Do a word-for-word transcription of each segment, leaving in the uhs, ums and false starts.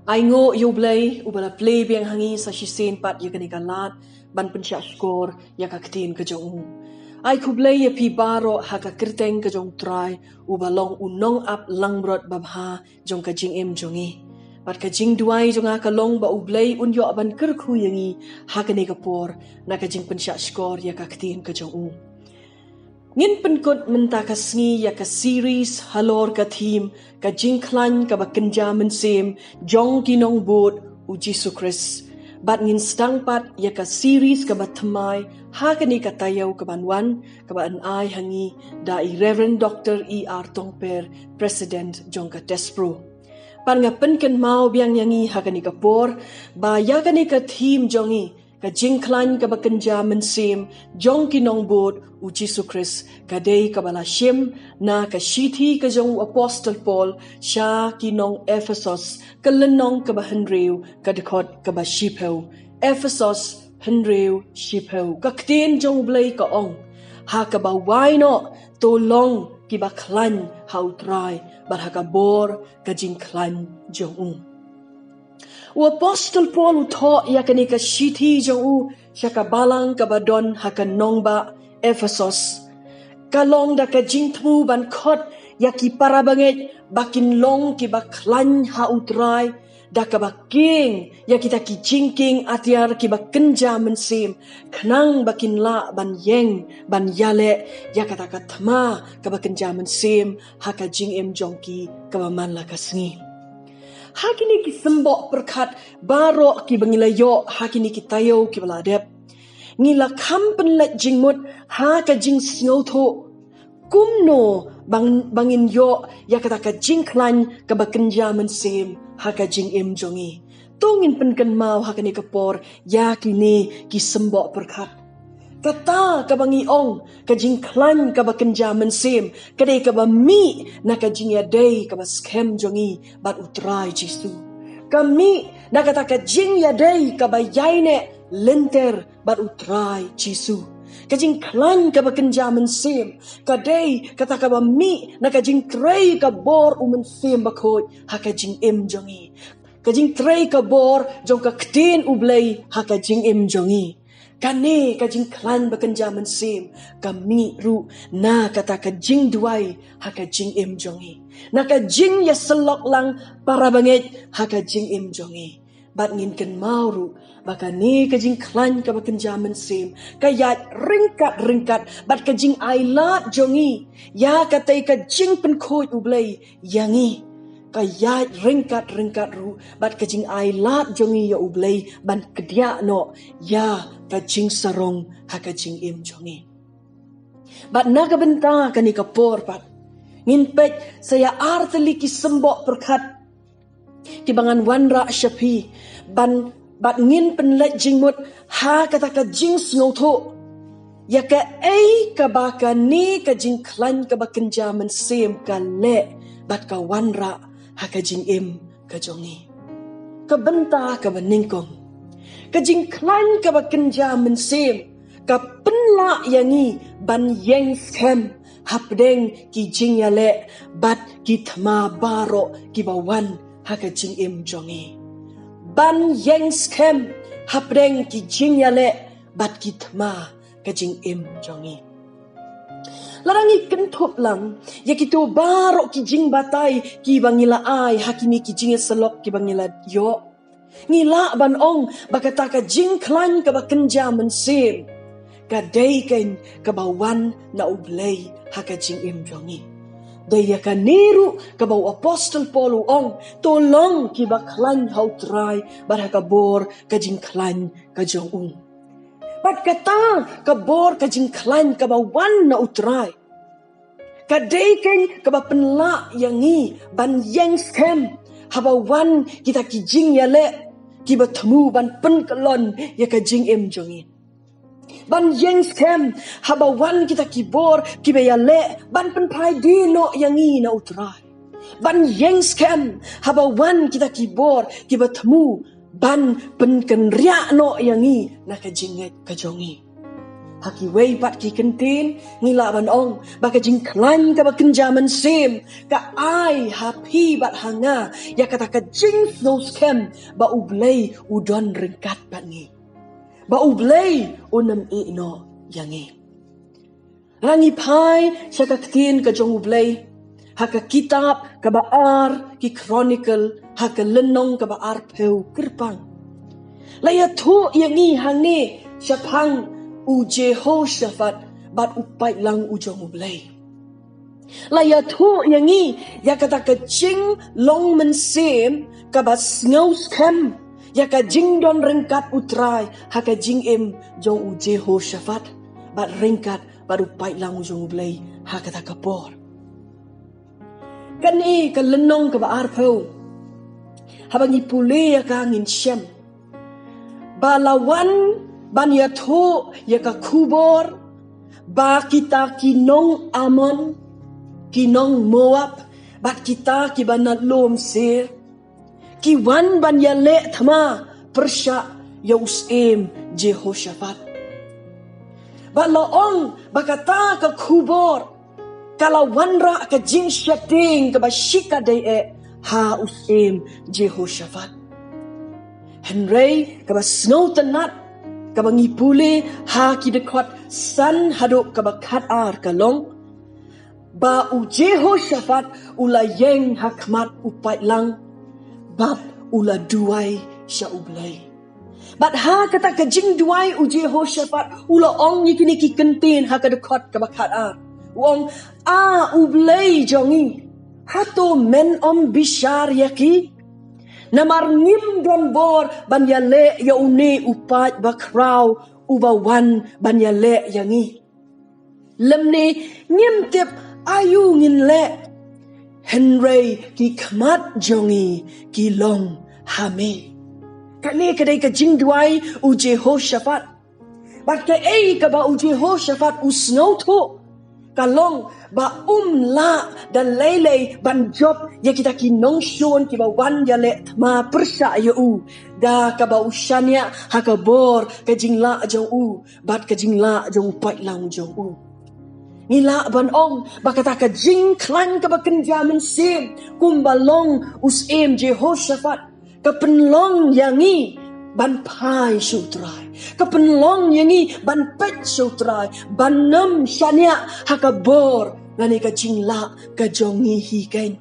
Ai nguh ïa U Blei, uba la plie biang ha ngi sa shisien pat ïa kane ka lad ban pynshah shkor ïa ka ktien ka jong u. Ai khublei ïa phi baroh ha ka kyrteng ka jong U Trai, uba long u nongap langbrot babha jong ka jingim jong ngi. Bad ka jingduwai jong nga ka long ba U Blei un ïoh ban kyrkhu ïa ngi ha kane ka por na ka jingpynshah shkor ïa ka ktien ka jong u. Ngin pynkut mynta ka sngi ïa ka series halor ka theme ka jingkhlaiñ kaba kynja mynsiem jong ki nongbud U Jisu Khrist. Bad ngin sdang pat ïa ka series kaba thymmai ha kane ka taïew kaban wan, kaba yn ai ha ngi da i Reverend Doctor E R Tongper, President jong ka TESPRO. Bad nga pynkynmaw biang ïa ngi ha kane ka por ba ïa kane ka theme jong ngi, ka jingkhlaiñ kaba kynja mynsiem jong ki nongbud U Jisu Khrist, ka dei kaba la shim na ka shithi ka jong u Apostol Paul sha ki nong Ephesos, ka lynnong kaba hynriew, ka dkhot kaba shiphew. Ephesos hynriew shiphew. Ka ktien jong U Blei ka ong: Ha kaba wai noh, to long kiba khlaiñ ha U Trai bad ha ka bor ka jingkhlaiñ jong u. U Apostol Paul u thoh ïa kane ka shithi jong u sha ka balang kaba don ha ka nongbah Ephesos. Ka long da ka jingthmu ban khot ïa ki para bangeit ba kin long kiba khlaiñ ha U Trai, da kaba kieng ïa kita ki jingkieng atiar kiba kynja mynsiem, khnang ba kin lah ban ïeng ban ïaleh ïa kata ka thma kaba kynja mynsiem ha ka jingim jong ki kaba man la ka sngi. Ha kine ki symboh pyrkhat baroh kiba ngi la ïoh ha kine ki taïew kiba la dep, ngi la kham pynleit jingmut ha ka jingsngewthuh kumno ba ngin ïoh ïa kata ka jingkhlaiñ kaba kynja mynsiem ha ka jingim jong ngi. To ngin pynkynmaw ha kane ka por ïa kine ki symboh pyrkhat. Kata kaba ngi ong ka jingkhlaiñ kaba kynja mynsiem, ka dei kaba mih na ka jingïadei kaba skhem jong ngi bad U Trai Jisu. Ka mih na kata ka jingïadei kaba ïaineh lynter bad U Trai Jisu. Ka jingkhlaiñ kaba kynja mynsiem ka dei kata kaba mih na ka jingtrei ka bor U Mynsiem Bakhuid ha ka jingim jong ngi. Ka jingtrei ka bor jong ka ktien U Blei ha ka jingim jong ngi. Kane ka jingkhlaiñ ba kynja mynsiem ka mih ruh na kata ka jingduwai ha ka jingim jong ngi, na ka jingïasyllok lang para bangeit ha ka jingim jong ngi. Bad ngin kynmaw ruh ba kane ka jingkhlaiñ kaba kynja mynsiem ka ïaid ryngkat ryngkat bad ka jingailad jong ngi ïa katei ka jingpynkhuid U Blei ïa ngi. Ka ïaid ryngkat ryngkat ruh bad ka jingailad jong ngi ïa U Blei ban kdiah noh ïa ka jingsarong ha ka jingim jong ngi. Bad na ka bynta kane ka por pat, ngin peit sa ïa ar tylli ki symboh pyrkhat kiba ngan wanrah sha phi, ban, bad ngin pynleit jingmut ha kata ka jingsngewthuh ïa kaei kaba kane ka jingkhlaiñ kaba kynja mynsiem ka leh bad ka wanrah ha ka jingim ka jong ngi. Ka bynta kaba nyngkong, ka jingkhlaiñ kaba kynja mynsiem ka pynlah ïa ngi ban ïeng skhem hapdeng ki jingïaleh bad ki thma baroh kiba wan ha ka jingim jong ngi. Ban ïeng skhem hapdeng ki jingïaleh bad ki thma ka jingim jong ngi. Lada ngi kynthup lang ïa kito baroh ki jingbatai kiba ngi la ai ha kine ki jingïasyllok kiba ngi la ïoh, ngi lah ban ong ba kata ka jingkhlaiñ kaba kynja mynsiem ka dei keiñ kaba wan na U Blei ha ka jingim jong ngi. Dei ïa kane ruh kaba u Apostol Paul u ong, to long kiba khlaiñ ha U Trai bad ha ka bor ka jingkhlaiñ ka jong u. Bad kata ka bor ka jingkhlaiñ kaba wan na U Trai ka dei keiñ kaba pynlah ïa ngi ban ïeng skhem haba wan kita ki jingïaleh kiba thmu ban pynkyllon ïa ka jingim jong ngi. Ban ïeng skhem haba wan kita ki bor kiba ïaleh ban pynphai die noh ïa ngi na U Trai. Ban ïeng skhem haba wan kita ki bor kiba thmu ban pynkynriah noh ïa ngi na ka jingngeit ka jong ngi. Ha kiwei pat ki kyntien, ngi lah ban ong ba ka jingkhlaiñ kaba kynja mynsiem ka ai ha phi bad ha nga ïa kata ka jingsngewskhem ba U Blei u don ryngkat bad ngi, ba U Blei un ym ïehnoh ïa ngi. Ngi phai sha ka ktien ka jong U Blei ha ka kitab kaba ar Ki Chronicle, ha ka lynnong kaba arphew, kyrpang: La ïathuh ïa ngi hangne shaphang u Jehoshaphat bad u paidlang u jong U Blei. La ïathuh ïa ngi ïa kata ka jinglong mynsiem kaba sngewskhem ïa ka jingdon ryngkat U Trai ha ka jingim jong u Jehoshaphat bad ryngkat bad u paidlang u jong U Blei ha kata ka por. Kane ka lynnong kaba arphew, haba ngi pule ïa ka ngin shem ba la wan ban ïathuh ïa ka khubor ba kita ki nong Ammon, ki nong Moab bad kita kiba na lum Seir ki wan ban ïaleh thma pyrshah ïa u syiem Jehoshaphat. Bad la ong ba kata ka khubor ka la wanrah ka jingsheptieng kaba shikatdei eh ha u syiem Jehoshaphat. Hynrei kaba sngewtynnat, kaba ngi pule ha ki dkhot san haduh kaba khatar, ka long ba u Jehoshaphat u la ïeng ha khmat u paidlang bad u la duwai sha U Blei. Bad ha kata ka jingduwai u Jehoshaphat u la ong ïa kine ki kyntien ha ka dkhot kaba khatar. U ong, A U Blei jong ngi, hato men ym bishar ïa ki? Namar ngim don bor ban ïaleh ïa une u paid bakhraw uba wan ban ïaleh ïa ngi, lymne ngim tip aïu ngin leh, hynrei ki khmat jong ngi ki long ha me. Kane ka dei ka jingduwai u Jehoshaphat. Bad kaei kaba u Jehoshaphat u sngewthuh ka long ba um lah da lei lei ban jop ïa kita ki nongshun kiba wan ïaleh thma pyrshah ïa u, da kaba u shaniah ha ka bor ka jinglah jong u bad ka jinglah jong u paidlang jong u. Ngi lah ban ong ba kata ka jingkhlaiñ kaba kynja mynsiem kumba long u syiem Jehoshaphat ka pynlong ïa ngi ban phai sha U Trai, ka pynlong ïa ngi ban peit sha U Trai, ban ym shaniah ha ka bor lane ka jinglah ka jong ngi hi keiñ.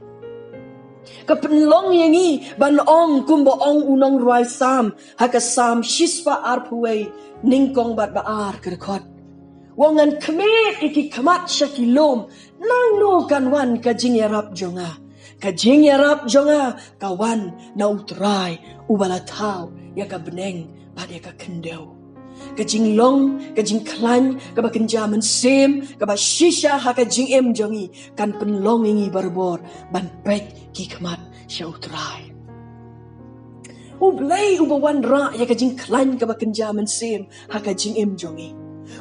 Ka pynlong ïa ngi ban ong kumba ong u nongrwai Salm ha ka Salm shispah arphew wei, nyngkong bad ba ar, ka dkhot: U ong, ngan khmied ïa ki khmat sha ki lum, nangno kan wan ka jingïarap jong nga? Ka jingïarap jong nga ka wan na U Trai uba la thaw ïa ka bneng bad ïa ka khyndew. Ka jinglong ka jingkhlaiñ kaba kynja mynsiem kaba shisha ha ka jingim jong ngi kan pynlong ïa ngi barabor ban peit ki khmat sha U Trai. U Blei uba wanrah ïa ka jingkhlaiñ kaba kynja mynsiem ha ka jingim jong ngi,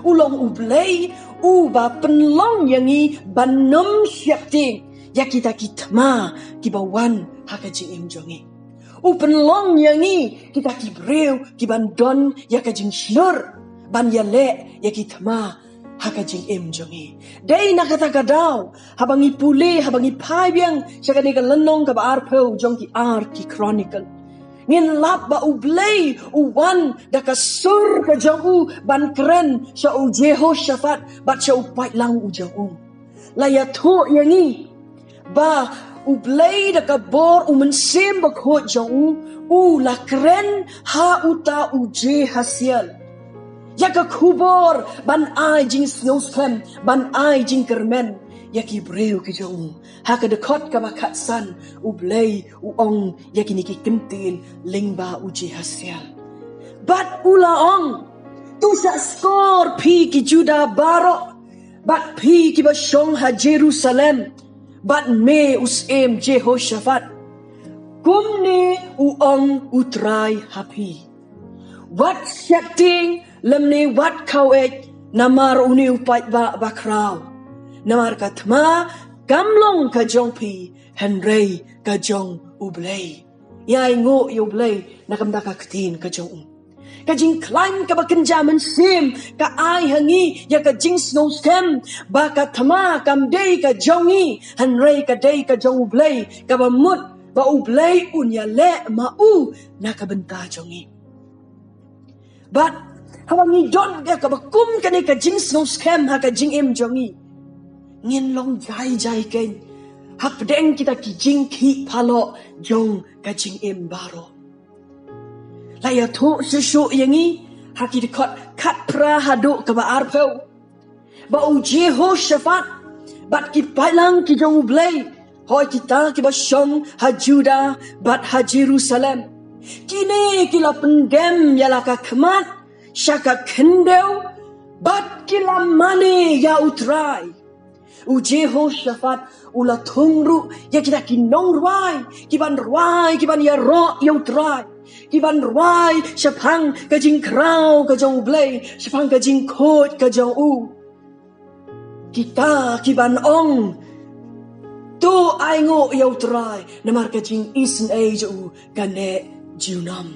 u long U Blei uba pynlong ïa ngi ban ym sheptieng ïa kita ki thma kiba wan ha ka jingim jong ngi. U pynlong ïa ngi kita ki briew kiban don ïa ka jingshlur ban ïaleh ïa ki thma ha ka jingim jong ngi. Dei na kata ka daw, haba ngi pule, haba ngi phai biang sha kane ka lynnong kaba arphew jong ki ar ki Chronicle, ngin lap ba U Blei u wan da ka sur ka jong u ban kren sha u Jehoshaphat bad sha u paidlang u jong u. La ïathuh ïa ngi ba U Blei da ka bor U Mynsiem Bakhuid jong u, u la kren ha uta u Jehaziel ïa ka khubor ban ai jingsngewskhem, ban ai jingkyrmen ïa ki briew ki jong u. Ha ka dkhot kaba khatsan, U Blei u ong ïa kine ki kyntien lyngba u Jehaziel. Bad u la ong, to shah skor phi ki Judah baroh, bad phi kiba shong ha Jerusalem, bad me u syiem Jehoshaphat, kumne u ong U Trai ha phi: Wat sheptieng lymne wat khawieit namar une u paidbah bakhraw, namar ka thma kam long ka jong phi, hynrei ka jong U Blei. Ïainguh ïa U Blei na ka bynta ka ktien ka jong u. Ka jingkhlaiñ kaba kynja mynsiem ka ai ha ngi ïa ka jingsngewskhem ba ka thma kam dei ka jong ngi, hynrei ka dei ka jong U Blei, kaba mut ba U Blei un ïaleh ma u na ka bynta jong ngi. Bad haba ngi don ïa kaba kum kane ka jingsngewskhem ha ka jingim jong ngi, ngin long jai jai keiñ hapdeng kita ki jingkhih phalok jong ka jingim baroh. La ïathuh shuh shuh ïa ngi ha ki dkhot khatphra haduh kaba arphew ba u Jehoshaphat bad ki paidlang ki jong U Blei, hooid kita kiba shong ha Judah bad ha Jerusalem, kine ki la pyndem ïa la ka khmat sha ka khyndew bad ki la mane ïa U Trai. U Jehoshaphat u la thung ruh ïa kita ki nongrwai ki ban rwai, ki ban ïaroh ïa U Trai, ki ban rwai shaphang ka jingkhraw ka jong U Blei, shaphang ka jingkhuid ka jong u. Kita ki ban ong, to ainguh ïa U Trai namar ka jingisynei jong u ka neh junom.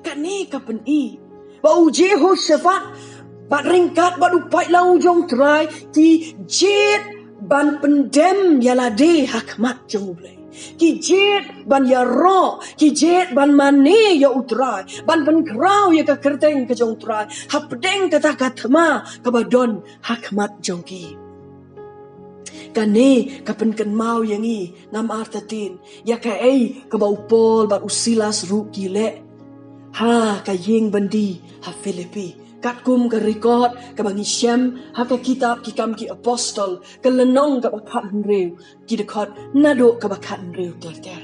Kane ka pyni ba u Jehoshaphat bad ryngkat bad u paidlang u jong U Trai ki jied ban pyndem ïa lade ha khmat jong U Blei. Ki jied ban ïaroh, ki jied ban mane ïa U Trai, ban pynkhraw ïa ka kyrteng ka jong U Trai hapdeng kata ka thma kaba don ha khmat jong ki. Kane ka pynkynmaw ïa ngi, ngam artatien, ïa kaei kaba u Paul bad u Silas ruh ki leh ha ka ïing byndi ha Philippi, katkum ka record kaba ngi shem ha ka kitab Ki Kam ki Apostol, ka lynnong kaba khathynriew, ki dkhot naduh kaba khathynriew ter ter.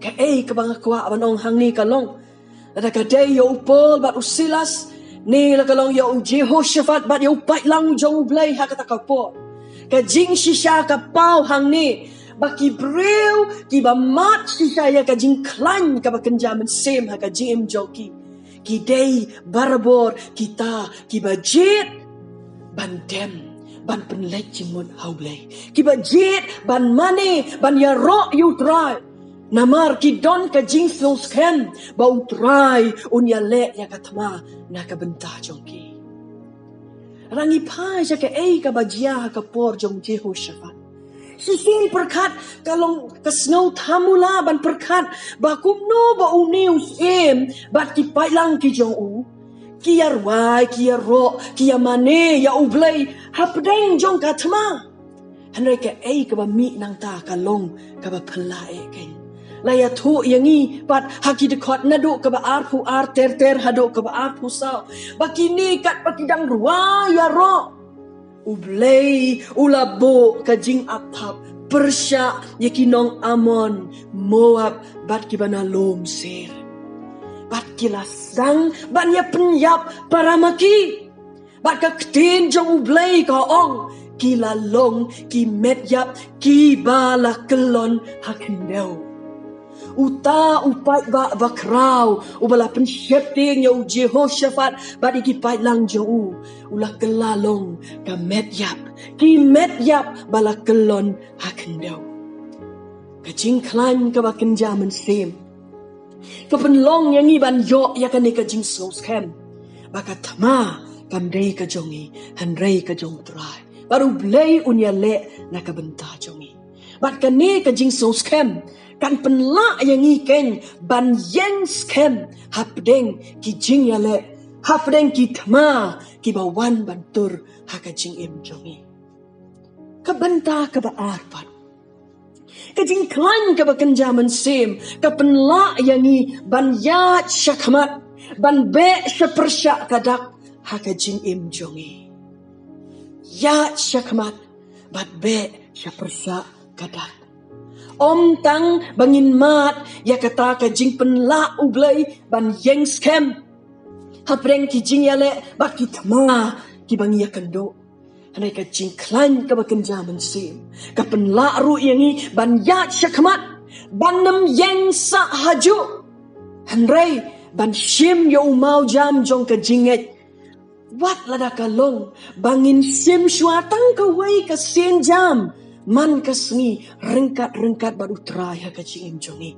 Kaei kaba nga kwah ban ong hangne ka long, lada ka dei ïa u Paul bad u Silas, ne la ka long ïa u Jehoshaphat bad ïa u paidlang jong U Blei ha kata ka por, ka jingshisha ka paw hangne ba ki briew kiba mad shisha ïa ka jingkhlaiñ kaba kynja mynsiem ha ka jingim jong ki, ki dei barabor kita kiba jied ban dem, ban pynleit jingmut ha U Blei, kiba jied ban mane, ban ïaroh ïa U Trai, namar ki don ka jingsngewskhem ba U Trai un ïaleh ïa ka thma na ka bynta jong ki. Lada ngi phai sha kaei kaba jia ha ka por jong Jehoshaphat, shisien pyrkhat ka long ka sngewthamula ban pyrkhat ba kumno ba une u syiem bad ki paidlang ki jong u ki ïarwai, ki ïaroh, ki ïamane ïa U Blei hapdeng jong ka thma. Hynrei kaei kaba mih nangta ka long kaba phylla eh keiñ. La ïathuh ïa ngi pat ha ki dkhot naduh kaba arphew ar ter ter haduh kaba arphew saw ba kine katba ki dang rwai ïaroh, U Blei u la buh ka jingap thap pyrshah ïa ki nong Ammon, Moab bad kiba na lum Seir. Bad ki la sdang ban ïa pynïap para ma ki. Bad ka ktien jong U Blei ka ong, ki la long ki met ïap kiba la kyllon ha khyndew. Uta u paidbah bakhraw uba la pynsheptieng ïa u Jehoshaphat bad ïa ki paidlang jong u, u la kylla long ka met ïap, ki met ïap ba la kyllon ha khyndew. Ka jingkhlaiñ kaba kynja mynsiem ka pynlong ïa ngi ban ïoh ïa kane ka jingsngewskhem ba ka thma kam dei ka jong ngi, hynrei ka jong U Trai, bad U Blei un ïaleh na ka bynta jong ngi. Bad kane ka jingsngewskhem kan pynlah ïa ngi keiñ ban ïeng skhem hapdeng ki jingïaleh, hapdeng ki thma kiba wan ban tur ha ka jingim jong ngi. Ka bynta kaba ar pat, ka jingkhlaiñ kaba kynja mynsiem ka pynlah ïa ngi ban ïaid shakhmat, ban beh sha pyrshah ka dak ha ka jingim jong ngi. Ïaid shakhmat bad beh sha pyrshah ka dak. Ym tang ba ngin mad ïa kata ka jingpynlah U Blei ban ïeng skhem hapdeng ki jingïaleh bad ki thma kiba ngi ïakynduh, hynrei ka jingkhlaiñ kaba kynja mynsiem ka pynlah ruh ïa ngi ban ïaid shakhmat, ban nym ïeng sah hajuh, hynrei ban shim ïa u mawjam jong ka jingngeit. Wat lada ka long ba ngin shim shuwa tang kawei ka sienjam man ka sngi ryngkat ryngkat bad U Trai ha ka jingim jong ngi.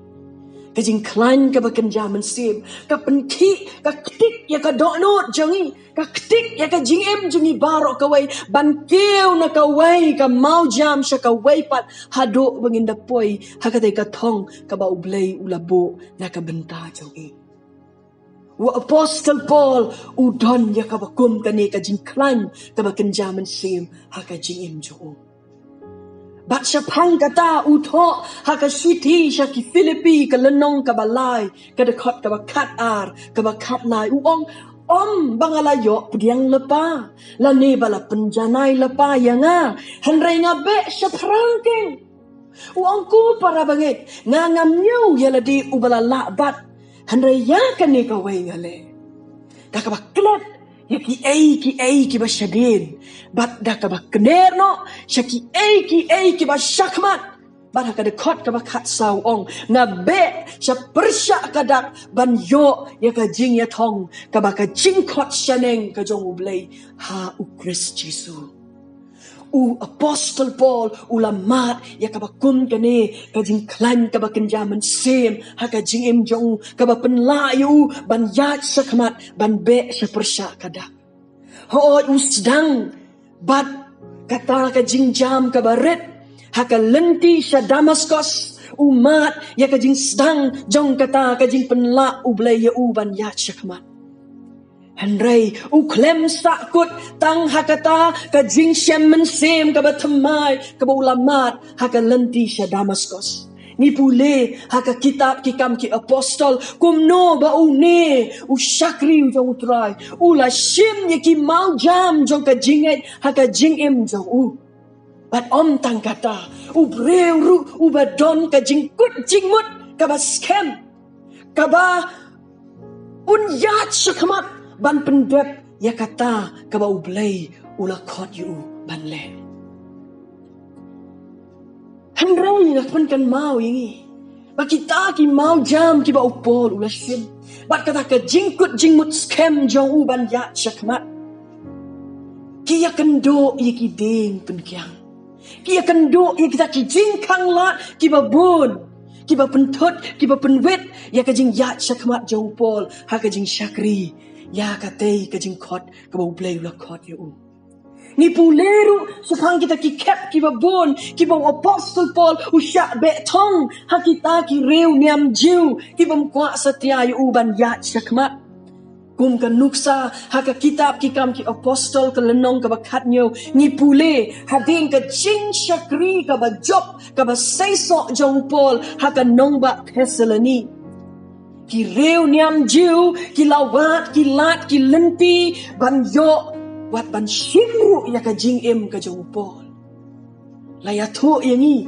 Ka jingkhlaiñ kaba kynja mynsiem ka pynkhih, ka ktik ïa ka dohnud jong ngi, ka ktik ïa ka jingim jong ngi baroh kawei ban kiew na kawei ka mawjam sha kawei pat, haduh ba ngin da poi ha katei ka thong kaba U Blei u la buh na ka bynta jong ngi. U Apostol Paul u don ïa kaba kum kane ka jingkhlaiñ kaba kynja mynsiem ha ka jingim jong u. Bad shaphang kata u thoh ha ka shithi sha ki Philippi ka lynnong kaba lai, ka dkhot kaba khat ar, kaba khat lai, u ong, ym ba nga la ïoh pdiang lypa lane ba la pynjanai lypa ïa nga, hynrei nga beh shaphrang keiñ. U ong, ko para bangeit, nga ngam ñiew ïa lade uba la lah bat, hynrei ïa kane kawei nga leh, da kaba klet ïa kiei kiei kiba shadien, bad da kaba kner noh sha kiei kiei kiba shakhmat. Bad ha ka dkhot kaba khat saw u ong, nga beh sha pyrshah ka dak ban ïoh ïa ka jingïathong kaba ka jingkhot shaneng ka jong U Blei ha U Khrist Jisu. U Apostol Paul u la mad ïa kaba kum kane ka jingkhlaiñ kaba kynja mynsiem ha ka jingim jong u, kaba pynlah ïa u ban ïaid shakhmat, ban beh sha pyrshah ka dak. Hooid, u sdang bad kata ka jingjam kaba rit ha ka lynti sha Damaskos. U mad ïa ka jingsdang jong kata ka jingpynlah U Blei ïa u ban ïaid shakhmat. Hynrei u khlem sahkut tang ha kata ka jingshem mynsiem kaba thymmai kaba u la mad ha ka lynti sha Damaskos. Ngi pule ha ka kitab Ki Kam Ki Apostol kumno ba une u shakri u jong U Trai u la shim ïa ki mawjam jong ka jingngeit ha ka jingim jong u. Bad ym tang kata, u briew ruh uba don ka jingkut jingmut kaba skhem, kaba un ïaid shakhmat ban pyndep ïa kata kaba U Blei u la khot ïa u ban leh. Hynrei nga pynkynmaw ïa ngi ba kita ki mawjam kiba u Paul u la shim, bad kata ka jingkut jingmut skhem jong u ban ïaid shakhmat, ki ïakynduh ïa ki dieng pynkiang, ki ïakynduh ïa kita ki jingkhang lad kiba bun, kiba pynthut, kiba pynwit ïa ka jingïaid shakhmat jong u Paul ha ka jingshakri ïa katei ka jingkhot kaba U Blei u la khot ïa u. Ngi pule ruh shaphang kita ki khep kiba bun kiba u Apostol Paul u shah beh thong ha kita ki riewniam Jiw ki bym kwah satia ïa u ban ïaid shakhmat. Kum ka nuksa ha ka kitab Ki Kam Ki Apostol ka lynnong kaba khathynñiew, ngi pule hadien ka jingshakri kaba jop kaba seisoh jong u Paul ha ka nongbah Thessaloni. Ki riewniam Jiw ki la wad ki lad ki lynti ban ïoh wat ban shim ruh ïa ka jingim ka jong u Paul. La ïathuh ïa ngi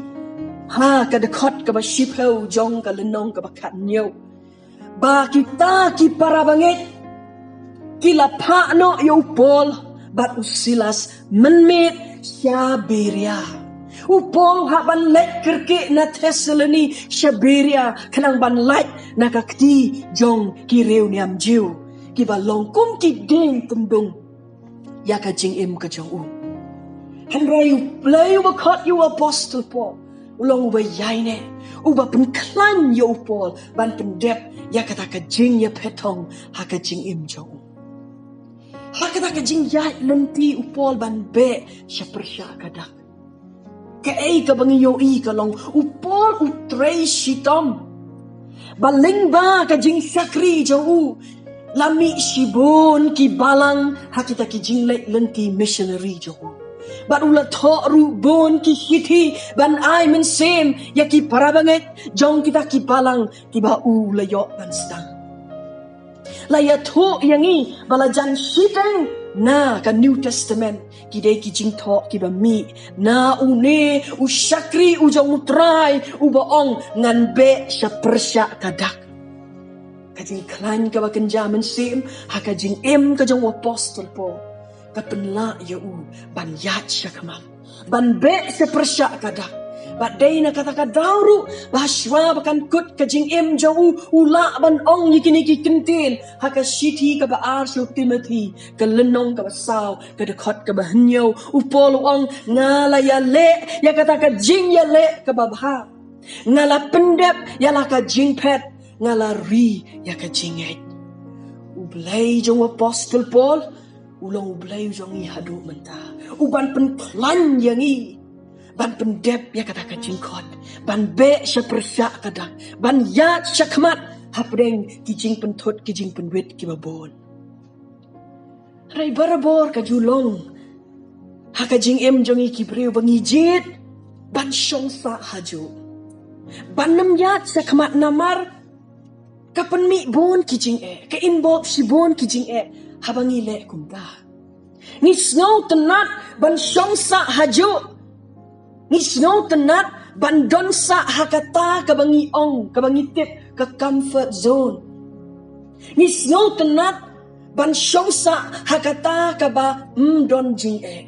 ha ka dkhot kaba shiphew jong ka lynnong kaba khathynñiew ba kita ki para bangeit ki la phah noh ïa u Paul bad u Silas mynmiet sha Beria. U Paul hap ban leit kyrkieh na Thessaloni sha Beria khnang ban lait na ka kti jong ki riewniam Jiw kiba long kum ki dieng kyndung ïa ka jingim ka jong u. Hynrei U Blei uba khot ïa u Apostol Paul u long uba ïaineh, uba pynkhlaiñ ïa u Paul ban pyndep ïa kata ka jingïapher thong ha ka jingim jong u. Ha kata ka jingïaid lynti u Paul ban beh sha pyrshah ka dak, kaei kaba ngi ïohi ka long u Paul u trei shitom. Ba lyngba ka jingshakri jong u la mih shibun ki balang ha kita ki jingleit lynti missionary jong u. Bad u la thoh ruh bun ki shithi ban ai mynsiem ïa ki para bangeit jong kita ki balang kiba u la ïoh ban sdang. La ïathuh ïa ngi ba la jan shiteng na ka New Testament ki dei ki jingthoh kiba mih na une u shakri u jong U Trai uba ong, ngan beh sha pyrshah ka dak. Ka jingkhlaiñ kaba kynja mynsiem ha ka jingim ka jong u Apostol Paul ka pynlah ïa u ban ïaid shakhmat, ban beh sha pyrshah ka dak. Bad dei na kata ka daw ruh ba shuwa ba kan kut ka jingim jong u, u lah ban ong ïa kine ki kyntien ha ka shithi kaba ar sha u Timothi ka lynnong kaba saw ka dkhot kaba hynñiew, u Paul u ong, nga la ïaleh ïa kata ka jingïaleh kaba bha, nga la pyndep ïa la ka jingphet, nga la ri ïa ka jingngeit. U Blei jong u Apostol Paul u long U Blei jong ngi haduh mynta, u ban pynkhlaiñ ïa ngi ban pyndep ïa kata ka jingkhot, ban beh sha pyrshah ka dak, ban ïaid sha khmat hapdeng ki jingpynthut ki jingpynwit kiba bun. Hynrei barabor ka ju long ha ka jingim jong ngi ki briew ba ngi jied ban shong sah hajuh, ban nym ïaid sha khmat namar ka pynmih bun ki jingeh, ka involve shibun ki jingeh haba ngi leh kumta. Ngi sngewtynnat ban shong sah hajuh, ngi sngewtynnat ban don sah ha kata kaba ngi ong, kaba ngi tip ka comfort zone. Ngi sngewtynnat ban shong sah ha kata kaba ym don jingeh,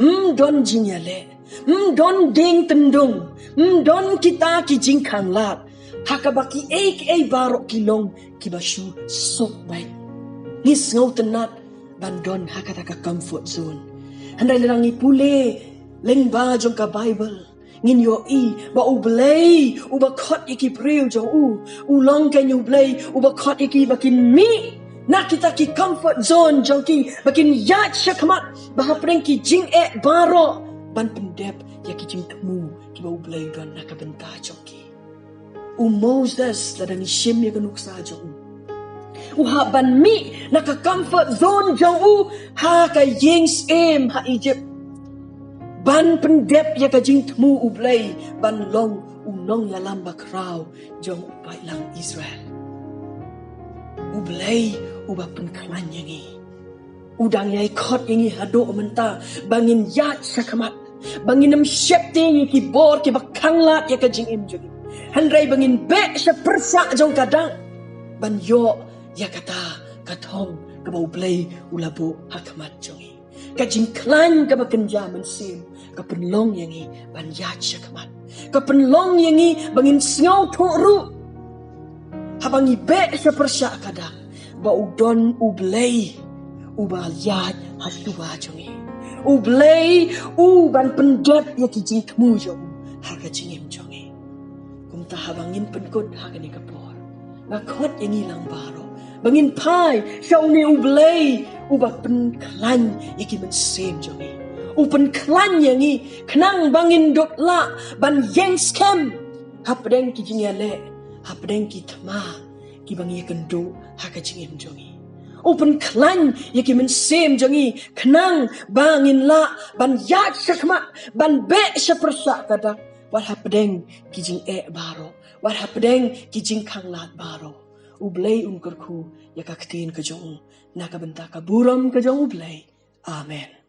ym don jingïaleh, ym don dieng tyndung, ym don kita ki jingkhanglad, ha kaba kiei kiei baroh ki long kiba shu suk beit. Ngi sngewtynnat ban don ha kata ka comfort zone. Hynrei lada ngi pule lyngba jong ka Bible, ngin ïohi ba U Blei uba khot ïa ki briew jong u, u long kein U Blei uba khot ïa ki ba kin mih na kita ki comfort zone jong ki, ba kin ïaid sha khmat ba hapdeng ki jingeh baroh ban pyndep ïa ki jingthmu kiba U Blei u don na ka bynta jong ki. U Moses, lada ngi shim ïa ka nuksa jong u, u hap ban mih na ka comfort zone jong u ha ka ïing syiem ha Egypt ban pyndep ïa ka jingthmu U Blei ban long u nongïalam bakhraw jong u paidlang Israel. U Blei uba pynkhlaiñ ïa ngi, u dang ïai khot ïa ngi haduh mynta ba ngin ïaid sha khmat, ba ngin nym sheptieng ïa ki bor kiba khanglad ïa ka jingim jong ngi, hynrei ba ngin beh sha pyrshah jong ka dak ban ïoh ïa kata ka thong kaba U Blei u la buh ha khmat jong ngi. Ka jingkhlaiñ kaba kynja mynsiem ka pynlong ïa ngi ban ïaid sha khmat, ka pynlong ïa ngi ba ngin sngewthuh ruh haba ngi beh sha pyrshah ka dak ba u don U Blei uba ïaid ha shuwa jong ngi, U Blei u ban pyndep ïa ki jingthmu jong u ha ka jingim jong ngi. Kumta haba ngin pynkut ha kane ka por, nga khot ïa ngi lang baroh ba ngin phai sha une U Blei uba pynkhlaiñ ïa ki mynsiem jong ngi. U pynkhlaiñ ïa ngi khnang ba ngin dup lah ban ïeng skhem hapdeng ki jingïaleh, hapdeng ki thma kiba ngi ïakynduh ha ka jingim jong ngi. U pynkhlaiñ ïa ki mynsiem jong ngi khnang ba ngin lah ban ïaid sha khmat, ban beh sha pyrshah ka dak wat hapdeng ki jingeh baroh, wat hapdeng ki jingkhanglad baroh. U Blei un kyrkhu ïa ka ktien ka jong u na ka bynta ka burom ka jong U Blei. Amen.